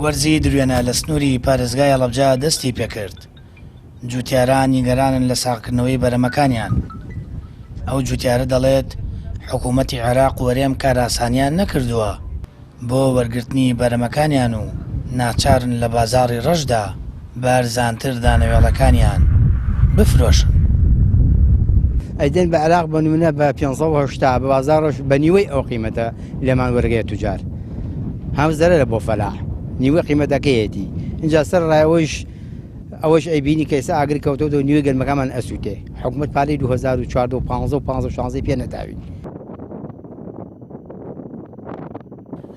وەرزی دروێنە لە سنووری پارێزگای هەڵەبجە دەستی پێکرد، جووتیاران نیگەرانن لە ساغکردنەوەی بەرەمەکانیان. ئەو جووتیارە دەڵێت، حکوومەتی عێراق و هەرێم کارئاسانییان نەکردووە بۆ وەرگرتنی بەرەمەکانیان و ناچارن لە بازاڕی ڕەشدا بە ئەرزانتر دانەوێڵەکانیان بفرۆشن. ئەیدەن بە عێراق بە نمونە بە 580 بە بازاڕش بە نیوەی ئەو قیمەتە لێمان وەرگێ توجار هەم زەرەرە بۆ فەلاح نیوەی قیمەتەکەیەتی اینجا سەر ڕایەوەیش ئەوەش ئەیبینی کە ئێستا ئاگر کەوتەوە نیوەی گەنمەکانمان ئەسووتێ حکومەت پارەی 2014 و 15 و 15 و 16 پێ نەداوین.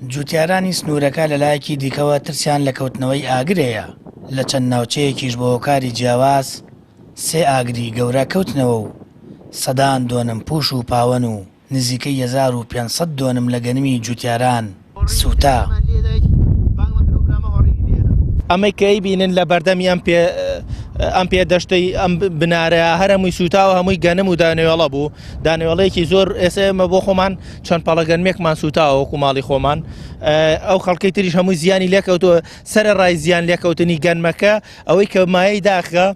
جوتیارانی سنوورەکە لەلایەکی دیکەوە ترسیان لە کەوتنەوەی ئاگر هەیە، لە چەند ناوچەیەکیش بە هۆکاری جیاواز سێ ئاگری گەورە کەوتنەوە و سەدان دۆنم پووش و پاوەن و نزیکەی 1500 دۆنم لە گەنمی جوتیاران سووتا. ئەمەی کە ئەیبینن لە بەردەمی ئەم پێ ئەم پێ دەشتەی ئەم بنارەیە هەر هەمووی سووتاوە هەمووی گەنم و دانەوێڵە بوو دانەوێڵەیەکی زۆر ئێستا ئێمە بۆ خۆمان چەند پەڵە گەنمێکمان سووتاوە وەکو ماڵی خۆمان ئەو خەڵکی تریش هەمووی زیانی لێکەوتووە سەرەڕای زیان لێکەوتنی گەنمەکە ئەوەی کە مایەی داخە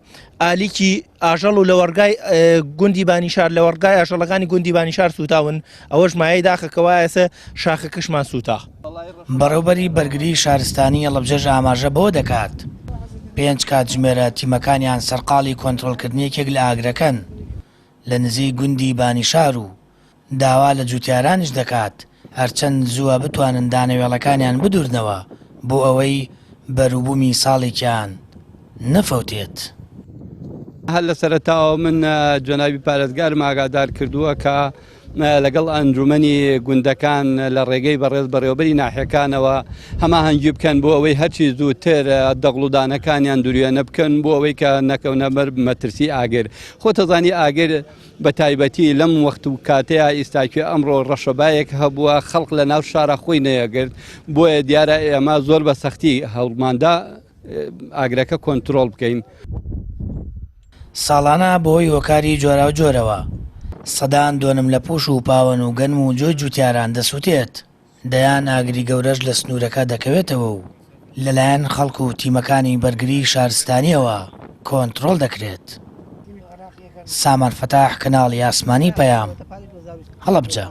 ئالیکی ئاژەڵ و لەوەڕگای گوندی بانیشار لەوەڕگای ئاژەڵەکانی گوندی بانیشار سووتاون ئەوەش مایەی داخە کەوا ئێستا شاخەکەشمان سووتا. بەڕێوبەری بەرگری شارستانی هەڵەبجەش ئاماژە بەوە دەکات، پێنج کاتژمێرە تیمەکانیان سەرقاڵی کۆنترۆڵکردنی یەکێک لە ئاگرەکەن لە نزیک گوندی بانیشار و داوا لە جوتیارانیش دەکات هەرچەند زووە بتوانن دانەوێڵەکانیان بدورنەوە بۆ ئەوەی بەروبومی ساڵێکیان نەفەوتێت. هەر لە سەرەتاوە من جەنابی پارێزگارم ئاگادار کردووە کە لەگەڵ ئەنجومەنی گوندەکان لە ڕێگەی بەڕێز بەڕێوەبەری ناحیەکانەوە هەماهەنگی بکەن بۆ ئەوەی هەرچی زووتر دەغڵودانەکانیان دروێنە بکەن بۆ ئەوەی کە نەکەونە بەر مەترسی ئاگر خۆتەزانی ئاگر بە تایبەتی لەم وەخت و کاتەیە ئیستاکوێ ئەمڕۆ ڕەشەبایەک هەبووە خەڵک لە ناو شارە خۆی نەیەگرت بۆیە دیارە ئێمە زۆر بە سەختی هەوڵماندا ئاگرەکە کۆنتترۆل بکەین. ساڵانە بەهۆی هۆکاری جۆراوجۆرەوە سەدان دۆنم لە پوش و پاوەن و گەنم و جۆی جوتیاران دەسوتێت، دەیان ئاگری گەورەش لە سنوورەکە دەکەوێتەوە و لەلایەن خەڵک و تیمەکانی بەرگریی شارستانییەوە کۆنترۆڵ دەکرێت. سامان فەتاح، کەناڵی ئاسمانی پەیام، هەڵەبجە.